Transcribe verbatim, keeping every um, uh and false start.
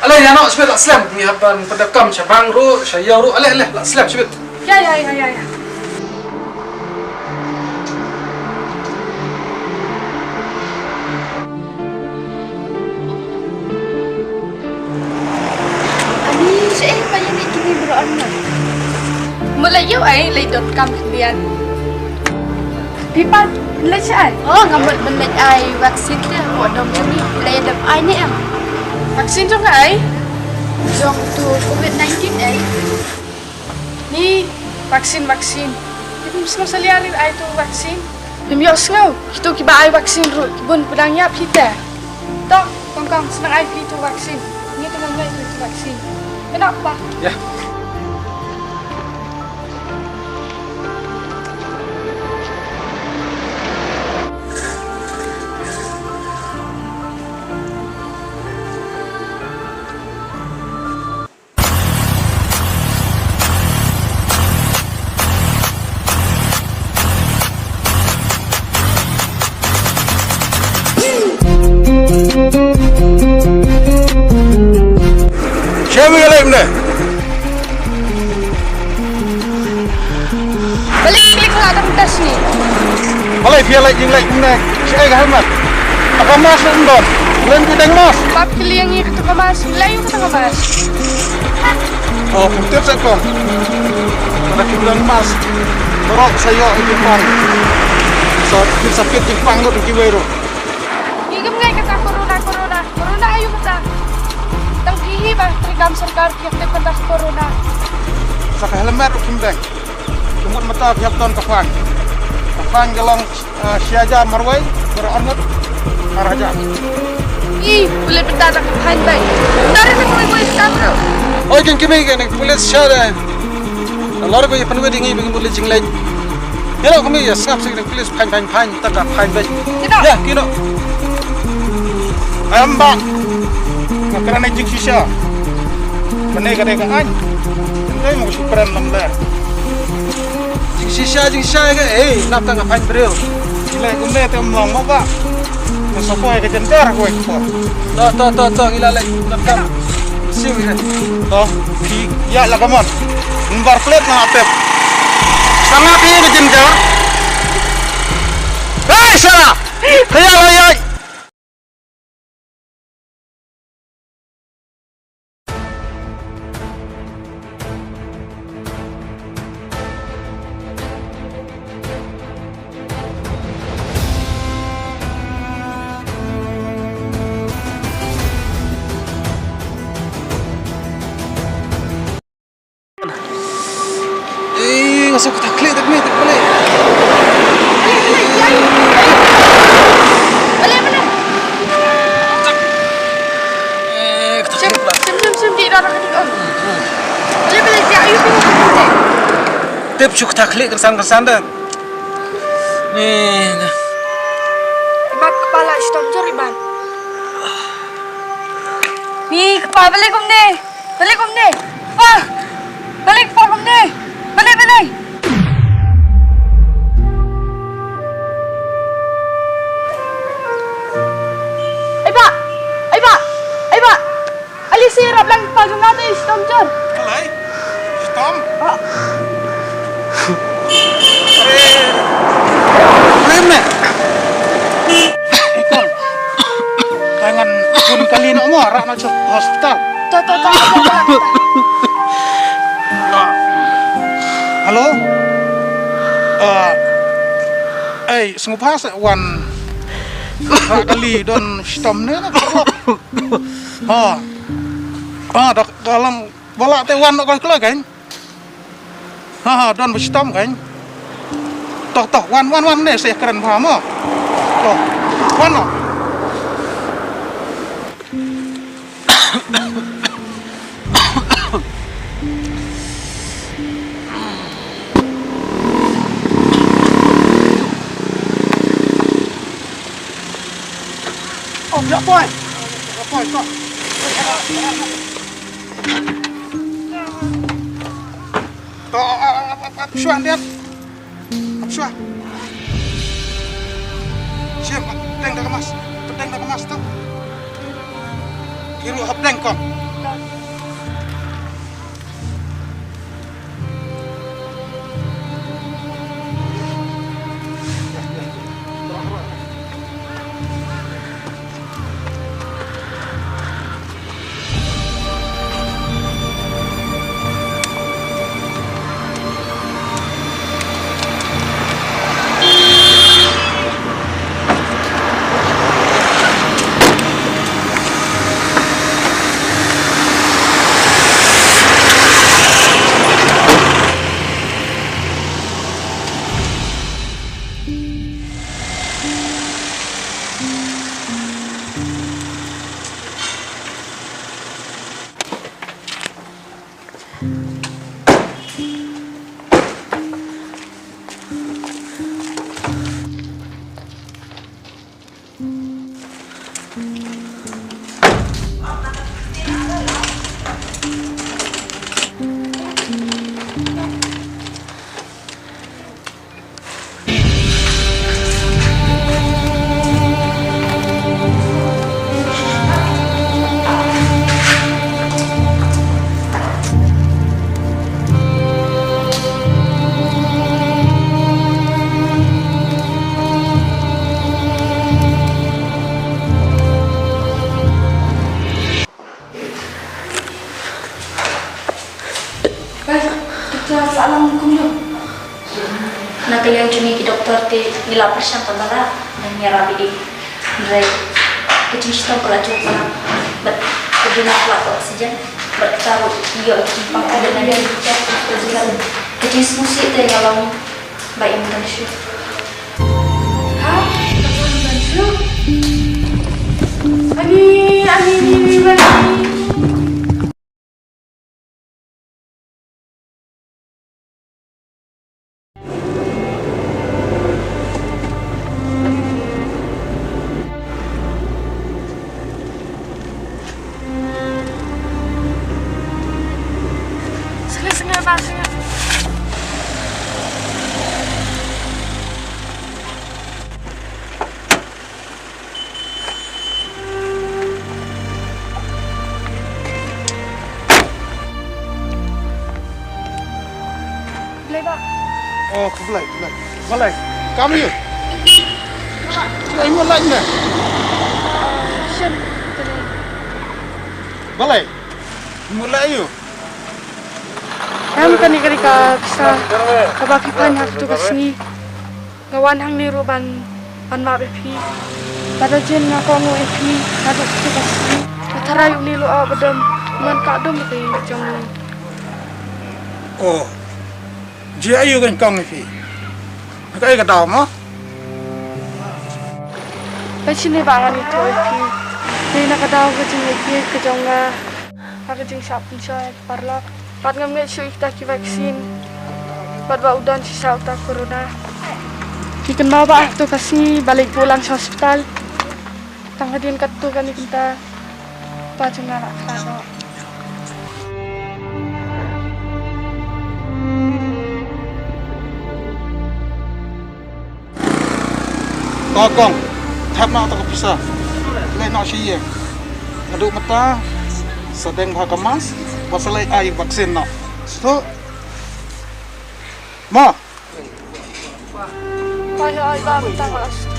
Ale, ïa noh shibit, la slem. Ngi hap ban pyndonkam sha bank ruh, sha ïew ruh. Ale, ale, la slem shibit. Ïa, ïa, ïa, ïa, ïa. Ani, shaei ba ïa leit kine baroh arngut? Mut leit ïew ei, leit donkam khyndiat. Phi pat leit shaei? Oh, nga mut ban leit ai vaccine te, mut dom jong ngi, leit dep ai ne em? Vaccine jong kaei? Jong tu covid nineteen ei. Ni, vaccine, vaccine. Ki kum sngew salia ri ai tu vaccine. Ym ïohsngew, kitu kiba ai vaccine ruh ki bun pdang ïap hi te. To, kong kong, sa nang ai phi tu vaccine. Ngi tu nang ai tu vaccine. Kena pa. Ïa. Shem ïa leit mynne. Balei klik la dang tas ni? Balei phi leit jing leit mynne? Shaei ka helmet? Ka mask ym don. Lem ki deng mask. Pap kylli ïa ngi kata ka mask. Lei ïa kata ka mask. Oh, pyntiap sa kong. Mana ki bulan mask. Baroh sa ïoh jingpang. Sa, sa kit jingpang lut kiwei ruh. Ngi ngam ngai kata corona, corona. Corona aïu kata? Tang phi hi ba treikam sorkar phi ïa kata corona. Sa ka helmet ruh kim deng. Ka mut mynta phi hap don ka fine. Ka fine ka long, eh, shi hajar marwei, baroh arngut ar hajar. Ih, pulit mynta da ka fine bai. Tara ka kawei kawei sa bro. Oi, kin kmie ka ne pulit sha da. Lor ko ïa pynwit ïa ngi ba ngi mut leit jingleit. Ïa lor kmie ïa sngap sa ka ne pulit fine, fine, fine. Tang ka fine bai. Kino? Ïa, kino. Em ba. Nga kren ïa jingshisha. Kane ka dei ka aiñ. Kane mo ka shu kren lam le. Jingshisha, jingshisha ka, eh, nap tang ka fine briew. Ile kumne te mlong mo ba. Ka sopoi ka jenter ko ko. To, to, to, to, ila le. Nap tang. Siu ila. To, ki, ïa la kamon. Number plate na atep. Sanga pi ka jenter. Hei, sala. Kaya la ya. Eh, nga sngewkhuslai, tak mih, tak balik. Balik, balik. Eh, kata. Sim, sim, sim, sim, di dalam hati om. Balik, balik, dia ayu tu. Tip shu kata klik kersan-kersan dah. Ni, dah. Ibat kepala shitom jor ibat. Ni, kepala balik kumne. Balik kumne. Pa! Balik, pa, kumne. Balik, balik. Ai ba! Ai ba! Ai ba! Ali si rap lang pa jong nga te shitom jor. Alai. Shitom. Ah. Are. Are me. Ikon. Tangan pun kali no mo rak no hospital. To, to, to, to, to, to. Hello? Ah, eh, sngewbha sa wan. Ka kali don shitom ne na. Ha. Ha, da ka long ba lah te wan da ka kali kan. Ha, ha, don ba shitom kan. To, to, wan, wan, wan ne sa kren bha mo. To, wan mo. Oh, ïa poi. Ïa poi, to. To, ah, ah, ah, ah, shuwa, Andiat. Hap shuwa. Shim, hap deng da ka mask. Hap deng da ka mask to. Ki ruh hap deng kong. Bai, doktor, sa alam kumno? Na ka liang jong ngi ki doktor te ngi la pyrshang kaba lah ban ïarap ïa i. Hynrei ka jingshitom ka la jur palat bad ka duna ka la ka oxygen bad kata ruh ïoh ka jingpang ka duna ka jingsngewsih te nga long ba im ban shu. Ha? Ban shu? Ani, ani, ani, ani. Sngewbha, sngewbha. Blei ba. Oh, khublei, khublei. Balei? Kam ïa u? Balei mo lait me? Shen. Balei? Mo lait ïa u? Em, kane ka dei ka pisa kaba phi pynïaid ha kato ka sngi. Nga wan hangne ruh ban, ban map ïa phi. Lada jin nga kohnguh ïa phi naduh kata ka sngi. Nga tharai une u lyoh ba dum, man ka dum ka ïing jong ngi. Oh. Jia aïu kan kong ïa phi? Kaei ka daw mo? Peit shane ba ngan ïathuh ïa phi. Dei na ka daw ka jingïeit ka jong nga ha ka jingshah pynshoi paralok. Bad ngam ngeit shuh ïa kita ki vaccine. Bad ba u don shisha uta corona. Phi kynmaw ba ha kato ka sngi ba leit buh lang sha hospital. Tang hadien katto katne kynta pa jong nga la khlad noh. To kong, thep noh to ka pisa. Leit noh sha ïing. Naduh mynta sa deng bha ka mask, bad sa leit ai vaccine noh. Sngewthuh? Mo. Ai, ai, ba, mynta nga la sngewthuh.